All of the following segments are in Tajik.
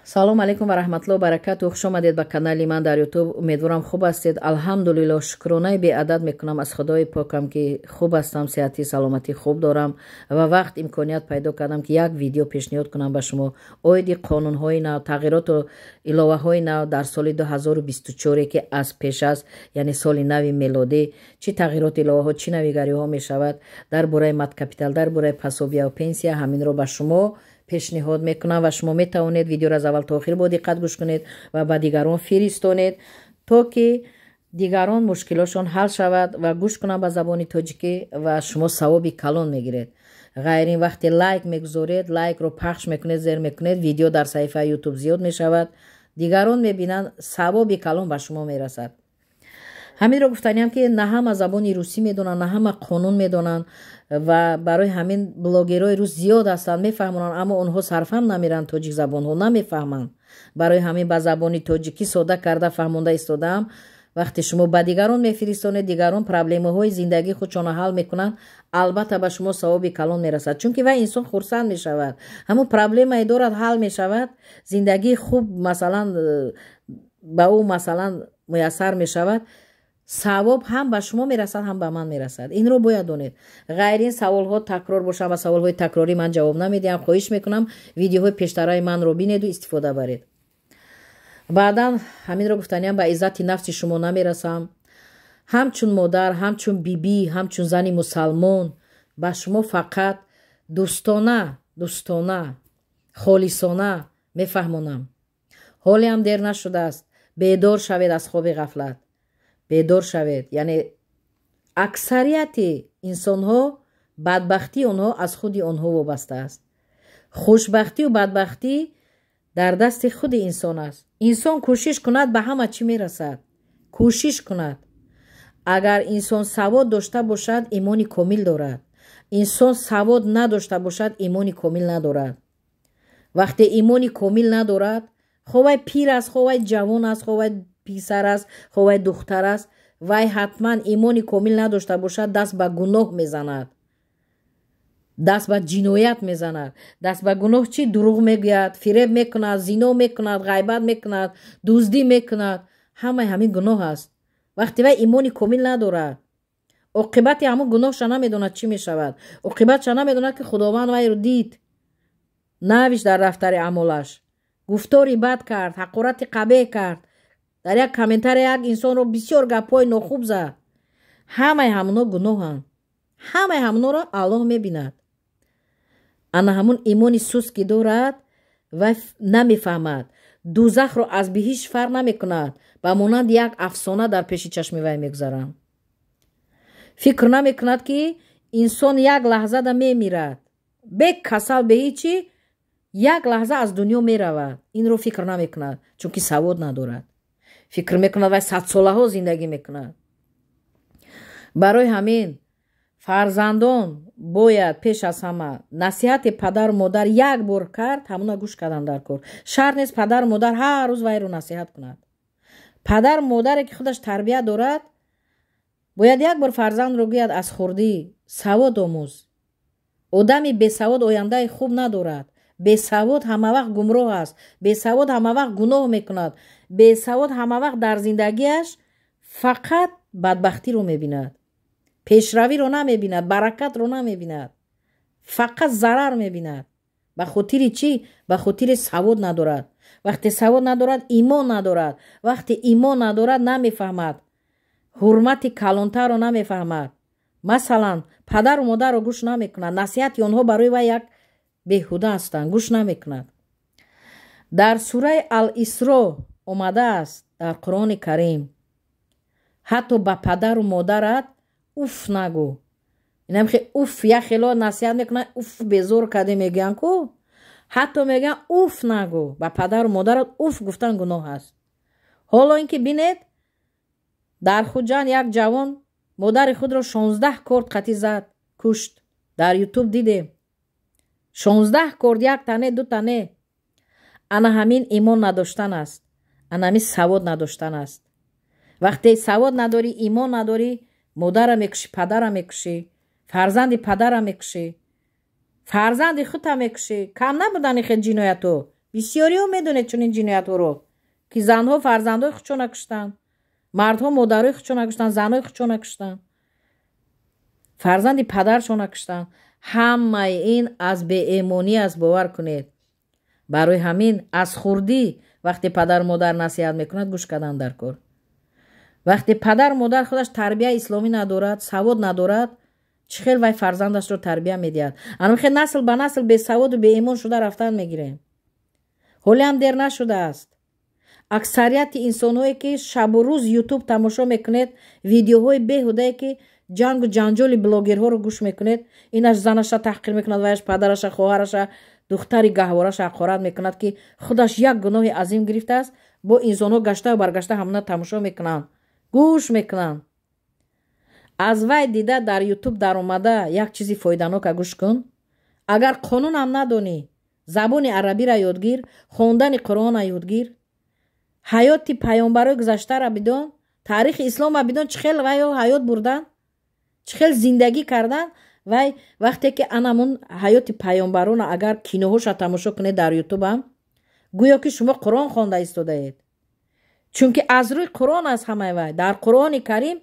Салому алейкум ва раҳматуллоҳ баракату. Хуш омадед ба канали ман дар Ютуб. Умедворам, хуб ҳастед. Алҳамдулилло, шукронаи беадад мекунам аз Худои покам, ки хуб ҳастам, сеҳатӣ, саломатӣ хуб дорам ва вақт, имконият пайдо кардам, ки як видео пешниҳод кунам ба шумо оиди қонунҳои нав, тағйироту иловаҳои нав дар соли 2024, ки аз пеш аст, яъне соли нави мелодӣ. Чӣ тағйироту иловаҳо, чӣ навигариҳо мешавад дар бораи маткапитал, дар бораи пособия ва пенсия, ҳаминро ба шумо пешниҳод мекунам. Ва шумо метавонед видеоро аз аввал то охир бо диққат гӯш кунед ва ба дигарон фиристонед, то ки дигарон мушкилошон ҳал шавад ва гӯш кунанд ба забони тоҷикӣ ва шумо савоби калон мегиред. Ғайр ин, вақте лайк мегузоред, лайкро пахш мекунед, зер мекунед, видео дар саҳифаи Ютуб зиёд мешавад, дигарон мебинанд, савоби калон ба шумо мерасад. Ҳаминро гуфтаниям, ки на ҳама забони русӣ медонанд, на ҳама қонун медонанд ва барои ҳамин блогерҳои рус зиёд ҳастанд, мефаҳмонанд, аммо онҳо сарфам намеранд, тоҷикзабонҳо намефаҳманд. Барои ҳамин ба забони тоҷикӣ сода карда фаҳмонда истодаам. Вақте шумо ба дигарон мефиристонед, дигарон проблемаҳои зиндагии худшонро ҳал мекунанд, албатта, ба шумо савоби калон мерасад, чунки вай инсон хурсанд мешавад, ҳамун проблемае дорад, ҳал мешавад, зиндагии хуб, масалан, ба ӯ, масалан, муяссар мешавад. Савоб ҳам ба шумо мерасад, ҳам ба ман мерасад. Инро бояд донед. Ғайр ин, саволҳо такрор бошанд, ва саволҳои такрорӣ ман ҷавоб намедиҳам. Хоҳиш мекунам, видеоҳои пештараи манро бинеду истифода баред. Баъдан ҳаминро гуфтаниям: ба иззати нафси шумо намерасам. Ҳамчун модар, ҳамчун бибӣ, ҳамчун зани мусалмон ба шумо фақат дӯстона, дӯстона, холисона мефаҳмонам. Ҳолеам дер нашудааст, бедор шавед, аз хоби ғафлат бедор шавед. Яъне аксарияти инсонҳо, бадбахтии онҳо аз худи онҳо вобаста аст. Хушбахтию бадбахтӣ дар дасти худи инсон аст. Инсон кӯшиш кунад, ба ҳама чӣ мерасад. Кӯшиш кунад. Агар инсон савод дошта бошад, имони комил дорад. Инсон савод надошта бошад, имони комил надорад. Вақте имони комил надорад, хо вай пир аст, хо вай ҷавон аст, хо вай писар аст, хо вай духтар аст, вай ҳатман имони комил надошта бошад, даст ба гуноҳ мезанад, даст ба ҷиноят мезанад. Даст ба гуноҳ чӣ? Дурӯғ мегӯяд, фиреб мекунад, зино мекунад, ғайбат мекунад, дуздӣ мекунад. Ҳамаи ҳамин гуноҳ аст. Вақте вай имони комил надорад, оқибати ҳамон гуноҳша намедонад, чӣ мешавад, оқибатша намедонад, ки Худованд вайро дид, навишт дар дафтари аъмолаш. Гуфтори бад кард, ҳақорати қабеҳ кард, дар як комментария як инсонро бисёр гапҳои нохуб зад. Ҳамаи ҳамоно гуноҳанд, ҳамаи ҳамоноро Аллоҳ мебинад. Ана ҳамун имони суст ки дорад, вай намефаҳмад, дузахро аз биҳишт фарқ намекунад, ба монанди як афсона дар пеши чашми вай мегузаранд. Фикр намекунад, ки инсон як лаҳзада мемирад, бе касал, бе ҳичи, як лаҳза аз дунё меравад. Инро фикр намекунад, чунки савод надорад. Фикр мекунад, вай садсолаҳо зиндагӣ мекунад. Барои ҳамин фарзандон бояд пеш аз ҳама насиҳати падару модар як бор кард, ҳамуна гӯш кардан дар кор. Шарт нест падару модар ҳар рӯз вайро насиҳат кунад. Падару модаре ки худаш тарбия дорад, бояд як бор фарзандро гӯяд: «Аз хурдӣ савод омӯз». Одами бесавод ояндаи хуб надорад. Бесавод ҳамавақт гумроҳ аст, бесавод ҳамавақт гуноҳ мекунад, бесавод ҳамавақт дар зиндагиаш фақат бадбахтиро мебинад, пешравиро намебинад, баракатро намебинад, фақат зарар мебинад. Ба хотири чӣ? Ба хотири савод надорад. Вақте савод надорад, имон надорад. Вақте имон надорад, намефаҳмад, ҳурмати калонтарро намефаҳмад, масалан, падару модарро гӯш намекунад, насиҳати онҳо барои вай як беҳуда ҳастанд, гӯш намекунад. Дар сураи Ал-Исро омадааст дар Қуръони Карим: ҳатто ба падару модарат уф нагӯ. Инам уф, як хело насиҳат мекунад, уф, безор кардӣ мегӯянд ку. Ҳатто мегӯянд, уф нагӯ. Ба падару модарат уф гуфтан гуноҳ аст. Ҳоло ин ки бинед, дар Хуҷанд як ҷавон модари худро 16 корд қатӣ зад, кушт. Дар Ютуб дидем, 16 корд, як тане, ду тане. Ана ҳамин имон надоштан аст, ана ҳамин савод надоштан аст. Вақте савод надорӣ, имон надорӣ, модара мекушӣ, падара мекушӣ, фарзанди падара мекушӣ, фарзанди худта мекушӣ. Кам набудани хел ҷиноятҳо. Бисёриҳо медонед чунин ҷиноятҳоро, ки занҳо фарзандои худшона куштанд, мардҳо модарои худшона куштанд, занҳои худшона куштанд, фарзанди падаршона куштанд. Ҳамаи ин аз беэмонӣ аст, бовар кунед. Барои ҳамин аз хурдӣ вақте падару модар насиҳат мекунад, гӯш кардан дар кор. Вақте падару модар худаш тарбияи исломӣ надорад, савод надорад, чӣ хел вай фарзандашро тарбия медиҳад? Анохел насл ба насл бесаводу беимон шуда рафтан мегирем. Ҳолиам дер нашудааст. Аксарияти инсонҳое, ки шабу рӯз Ютуб тамошо мекунед, видеоҳои беҳудае, ки ҷангу ҷанҷоли блогерҳоро гӯш мекунед, инаш занаша таҳқир мекунад, ваяш падараша, хоҳараша, духтари гаҳвораша ҳақорат мекунад, ки худаш як гуноҳи азим гирифтааст, бо инсонҳо гаштаву баргашта ҳамона тамошо мекунанд, гӯш мекунанд. Аз вай дида дар Ютуб даромада як чизи фоиданока гӯш кун. Агар қонунам надонӣ, забони арабиро ёдгир, хондани Қуръона ёдгир, ҳаёти паёмбарои гузаштаро бидон, таърихи исломро бидон, чӣ хел вайо ҳаёт бурдан, чӣ хел зиндагӣ кардан. Вай вақте ки анамун ҳаёти паёмбарона агар киноҳоша тамошо кунед дар Ютубам, гӯё ки шумо Қуръон хонда истодаед, чунки аз рӯи Қуръон аст ҳамаи вай. Дар Қуръони Карим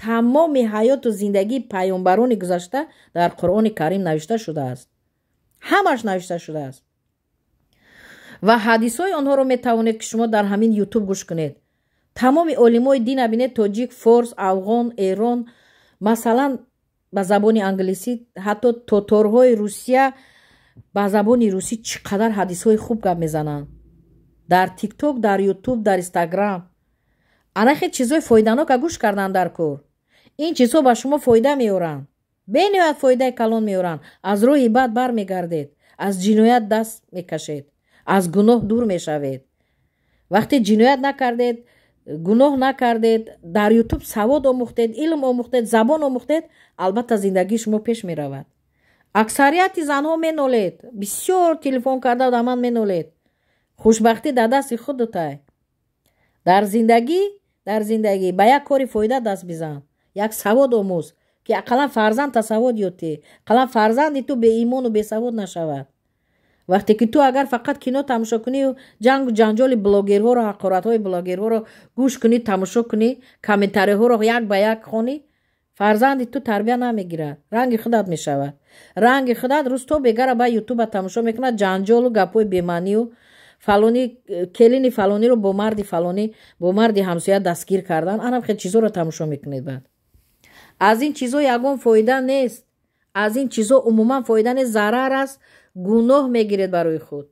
тамоми ҳаёту зиндагии паёмбарони гузашта дар Қуръони Карим навишта шудааст, ҳамаш навишта шудааст. Ва ҳадисҳои онҳоро метавонед, ки шумо дар ҳамин Ютуб гӯш кунед. Тамоми олимои дина бинед, тоҷик, форс, афғон, эрон, масалан, ба забони англисӣ, ҳатто тоторҳои Русия ба забони русӣ чӣ қадар ҳадисҳои хуб гап мезананд дар Тикток, дар Ютуб, дар Инстаграм. Анахе чизҳои фоиданока гӯш кардан дар кор. Ин чизҳо ба шумо фоида меоранд, бениҳоят фоидаи калон меоранд. Аз роҳи бад бармегардед, аз ҷиноят даст мекашед, аз гуноҳ дур мешавед. Вақте ҷиноят накардед, гуноҳ накардед, дар Ютуб савод омӯхтед, илм омӯхтед, забон омӯхтед, албатта, зиндагии шумо пеш меравад. Аксарияти занҳо менолед, бисёр телефон карда да ман менолед. Хушбахтӣ дар дасти худутай. Дар зиндагӣ ба як кори фоида даст бизан, як савод омӯз, ки ақаллан фарзандта савод ёд, ақаллан фарзанди ту беимону бесавод нашавад. Вақте ки ту агар фақат кино тамошо кунию ҷангу ҷанҷоли блогерҳоро, ҳақоратҳои блогерҳоро гӯш кунӣ, тамошо кунӣ, комментариҳоро як ба як хонӣ, фарзанди ту тарбия намегирад, ранги худат мешавад. Ранги худат рӯз то бегара ба Ютуба тамошо мекунад ҷанҷолу гапҳои бемаънию фалонӣ келини фалониро бо марди фалонӣ, бо марди ҳамсоя дастгир кардан, анам хел чизҳоро тамошо мекунед. Баъд аз ин чизҳо ягон фоида нест, аз ин чизҳо умуман фоида нест, зарар аст, гуноҳ мегиред барои худ.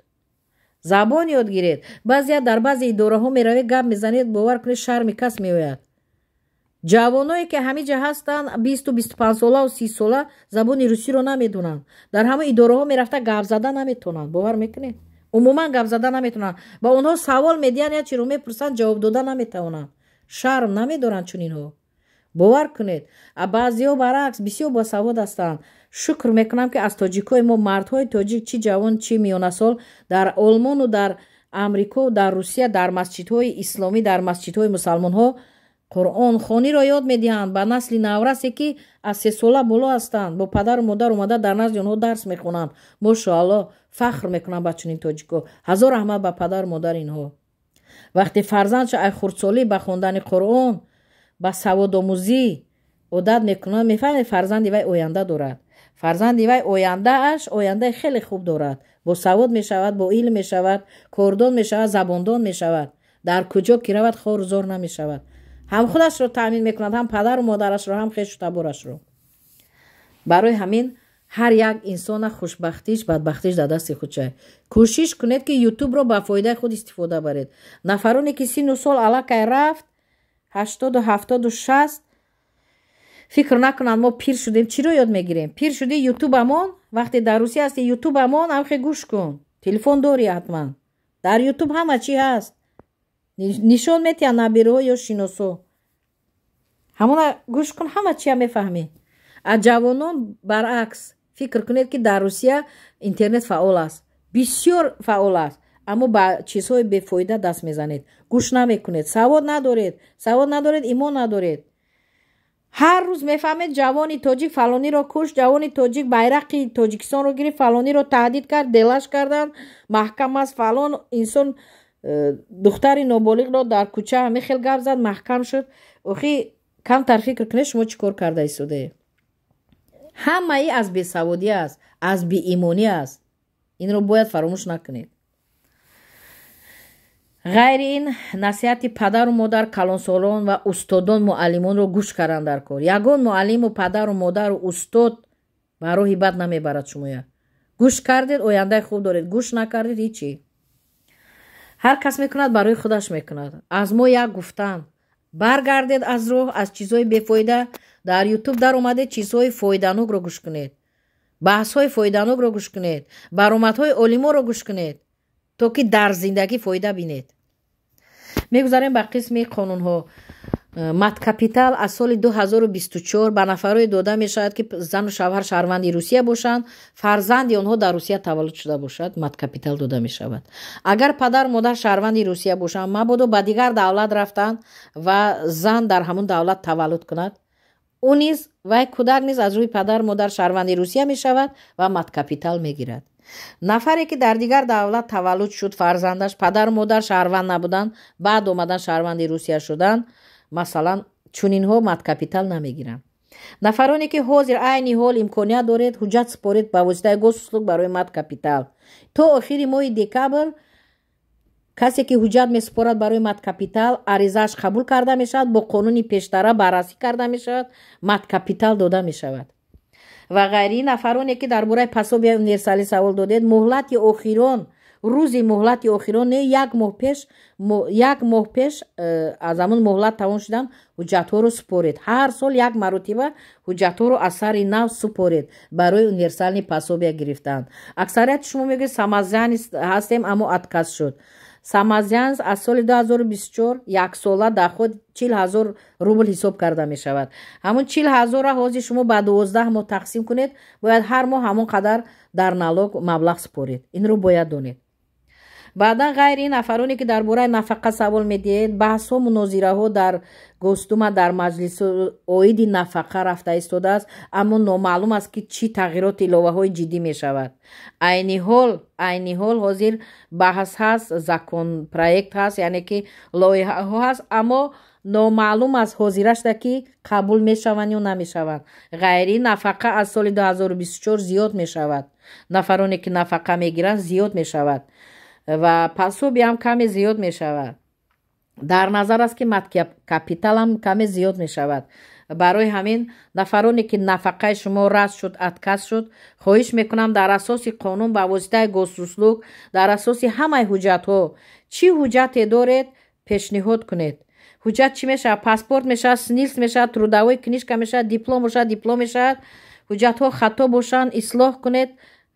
Забон ёд гиред. Баъзея дар баъзе идораҳо меравед, гап мезанед, бовар кунед, шарми кас меояд. Ҷавоное, ки ҳамиҷа ҳастанд, 25-солаву 30сола, забони русиро намедонанд, дар ҳамон идораҳо мерафта гап зада наметавонанд. Бовар мекунед, умуман гап зада наметавонанд. Ба онҳо савол медиҳанд, як чиро мепурсанд, ҷавоб дода наметавонанд, шарм намедоранд чунинҳо, бовар кунед. А баъзеҳо баръакс бисёр босавод ҳастанд. Шукр мекунам, ки аз тоҷикҳои мо, мардҳои тоҷик, чӣ ҷавон, чӣ миёнасол, дар Олмону дар Амрико, дар Русия, дар масҷидҳои исломӣ, дар масҷидҳои мусалмонҳо қуръонхониро ёд медиҳанд ба насли наврасе, ки аз 3сола боло ҳастанд. Бо падару модар омада дар назди онҳо дарс мехонанд. Мошоалло, фахр мекунам ба чунин тоҷико. Ҳазор раҳмат ба падару модари инҳо. Вақте фарзандшо ай хурдсолӣ ба хондани Қуръон, ба саводомӯзӣ одат мекунад, мефаҳмед, фарзанди вай оянда дорад. Фарзанди вай ояндааш ояндаи хеле хуб дорад, босавод мешавад, бо илм мешавад, кордон мешавад, забондон мешавад. Дар куҷо ки равад, хору зор намешавад. Ҳам худашро таъмин мекунад, ҳам падару модарашро, ҳам хешу таборашро. Барои ҳамин ҳар як инсона хушбахтиш, бадбахтиш дар дасти худшай. Кӯшиш кунед, ки Ютубро ба фоидаи худ истифода баред. Нафароне, ки сину сол аллакай рафт 80-у 70-у 60, фикр накунанд, мо пир шудем, чиро ёд мегирем? Пир шудӣ, Ютубамон. Вақте дар Русия ҳасти, Ютубамон, амхе гӯш кун. Телефон дорӣ ҳатман, дар Ютуб ҳама чӣ ҳаст, нишон метиҳанд набираҳо ё шиносо, ҳамона гӯш кун, ҳама чия мефаҳмӣ. Аз ҷавонон баръакс фикр кунед, ки дар Русия интернет фаъол аст, бисёр фаъол аст, аммо ба чизҳои бефоида даст мезанед, гӯш намекунед, савод надоред, савод надоред, имон надоред. Ҳар рӯз мефаҳмед, ҷавони тоҷик фалониро кушт, ҷавони тоҷик байрақи Тоҷикистонро гирифт, фалониро таҳдид кард, делаш карданд, маҳкам аст, фалон инсон духтари ноболиғро дар кӯча ҳамин хел гап зад, маҳкам шуд. Охи, камтар фикр кунед, шумо чӣ кор карда истодаед? Ҳамаи аз бесаводӣ аст, аз беимонӣ аст. Инро бояд фаромӯш накунед. Ғайри ин, насиҳати падару модар, калонсолон ва устодон, муаллимонро гӯш кардан дар кор. Ягон муаллиму падару модару устод ба роҳи бад намебарад шумоя. Гӯш кардед, ояндаи хуб доред, гӯш накардед, ҳичи. Ҳар кас мекунад, барои худаш мекунад. Аз мо як гуфтан: баргардед аз роҳ, аз чизҳои бефоида. Дар Ютуб даромадед, чизҳои фоиданокро гӯш кунед, баҳсҳои фоиданокро гӯш кунед, баромадҳои олиморо гӯш кунед, то ки дар зиндагӣ фоида бинед. Мегузарем ба қисми қонунҳо. Мат-капитал аз соли 2024 ба нафарое дода мешавад, ки зану шавҳар шаҳрванди Русия бошанд, фарзанди онҳо дар Русия таваллуд шуда бошад, мат-капитал дода мешавад. Агар падару модар шаҳрванди Русия бошанд, мабодо ба дигар давлат рафтанд ва зан дар ҳамон давлат таваллуд кунад, ӯ низ, вай кӯдак низ аз рӯи падару модар шаҳрванди Русия мешавад ва мат-капитал мегирад. Нафаре ки дар дигар давлат таваллуд шуд фарзандаш, падару модар шаҳрванд набуданд, баъд омадан шаҳрванди Русия шуданд, масалан, чунинҳо мат-капитал намегиранд. Нафароне ки ҳозир, айни ҳол имконият доред, ҳуҷҷат супоред ба воситаи Госуслуг барои мат-капитал то охири моҳи декабр. Касе ки ҳуҷҷат месупорад барои мат-капитал, аризааш қабул карда мешавад, бо қонуни пештара баррасӣ карда мешавад, мат-капитал дода мешавад. Ва ғайри нафароне ки дар бораи пособияи универсалӣ савол додед, муҳлати охирон, рӯзи муҳлати охирон не, як моҳ пеш аз ҳамон муҳлат тамом шудан ҳуҷҷатҳоро супоред. Ҳар сол як маротиба ҳуҷҷатҳоро аз сари нав супоред барои универсальный пособия гирифтан. Аксарияти шумо мегӯед, самозанят ҳастем, аммо отказ шуд. Самозанят аз соли 2024 яксола доход 40 000 рубл ҳисоб карда мешавад. Ҳамон 40 000-ра ҳозир шумо ба 12 моҳ тақсим кунед, бояд ҳар моҳ ҳамон қадар дар налог маблағ супоред. Инро бояд донед. Баъдан, ғайри ин, нафароне ки дар бораи нафақа савол медиҳед, баҳсҳо, мунозираҳо дар Госдума, дар маҷлис оиди нафақа рафта истодааст, аммо номаълум аст, ки чӣ тағйироти, иловаҳои ҷиддӣ мешавад. Айни ҳол ҳозир баҳс ҳаст, законопроект ҳаст, яъне ки лоиҳаҳо ҳаст, аммо номаълум аст ҳозирашда, ки қабул мешаванд ё намешаванд. Ғайри нафақа аз соли 2024 зиёд мешавад. Нафароне ки нафақа мегиранд, зиёд мешавад ва пособиям каме зиёд мешавад. Дар назар аст, ки капиталам каме зиёд мешавад. Барои ҳамин, нафароне ки нафақаи шумо рад шуд, отказ шуд, хоҳиш мекунам, дар асоси қонун ба воситаи Госуслуг, дар асоси ҳамаи ҳуҷҷатҳо, чӣ ҳуҷҷате доред, пешниҳод кунед. Ҳуҷҷат чӣ мешавад? Паспорт мешавад, СНИЛС мешавад, трудовой книжка мешавад, диплом бошад, диплом мешавад. Ҳуҷҷатҳо хато бошанд, ислоҳ кунед,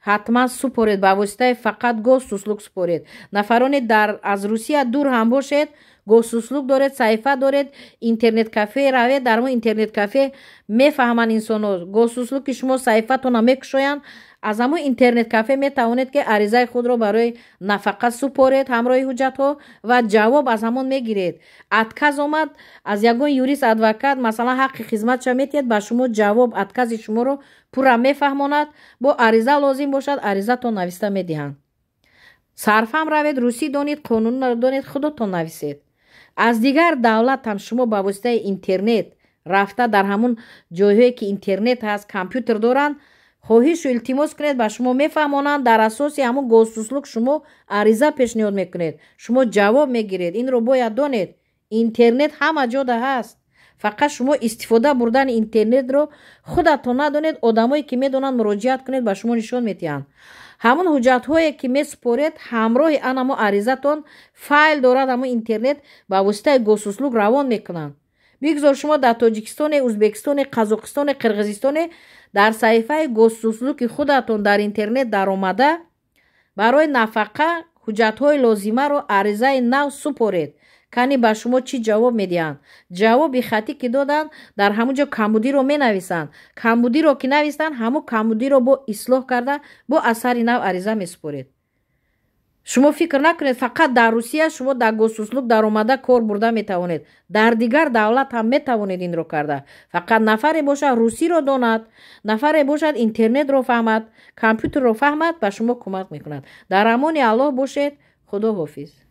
ҳатман супоред, ба воситаи фақат Госуслуг супоред. Нафароне дар аз Русия дур ҳам бошед, Госуслуг доред, саҳифа доред, интернет-кафе равед, дар ҳамон интернет-кафе мефаҳманд инсонҳо. Госуслуг ки шумо саҳифатонро мекушоянд, аз ҳамон интернет-кафе метавонед, ки аризаи худро барои нафақа супоред ҳамроҳи ҳуҷҷатҳо ва ҷавоб аз ҳамон мегиред. Отказ омад, аз ягон юрист, адвокат, масалан, ҳаққи хизматша метиҳед, ба шумо ҷавоб откази шуморо пурра мефаҳмонад. Бо ариза лозим бошад, аризатон нависта медиҳанд. Сарфам равед, русӣ донед, қонунро донед, худотон нависед. Аз дигар давлат ҳам шумо ба воситаи интернет рафта, дар ҳамон ҷойҳое ки интернет ҳаст, компютер доранд, хоҳишу илтимос кунед, ба шумо мефаҳмонанд. Дар асоси ҳамон Госуслуг шумо ариза пешниҳод мекунед, шумо ҷавоб мегиред. Инро бояд донед, интернет ҳама ҷода ҳаст, фақат шумо истифода бурдани интернетро худатон надонед, одамое ки медонанд, муроҷиат кунед, ба шумо нишон медиҳанд. Ҳамон ҳуҷҷатҳое ки месупоред, ҳамроҳи анамо аризатон файл дорад ҳамон интернет, ба воситаи Госуслуг равон мекунанд. Бигзор шумо дар Тоҷикистоне, Ӯзбекистоне, Қазоқистоне, Қирғизистоне, дар саҳифаи Госуслуги худатон дар интернет даромада, барои нафақа ҳуҷҷатҳои лозимаро аризаи нав супоред. Кани, ба шумо чӣ ҷавоб медиҳанд. Ҷавоби хатӣ ки доданд, дар ҳамон ҷо камбудиро менависанд. Камбудиро ки нависанд, ҳамон камбудиро бо ислоҳ карда, бо аз сари нав ариза месупоред. Шумо фикр накунед, фақат дар Русия шумо дар Госуслуг даромада кор бурда метавонед. Дар дигар давлат ҳам метавонед инро карда. Фақат нафаре бошад, русиро донад, нафаре бошад, интернетро фаҳмад, компютерро фаҳмад, ба шумо кӯмак мекунад. Дар амони Аллоҳ бошед. Худо ҳофиз.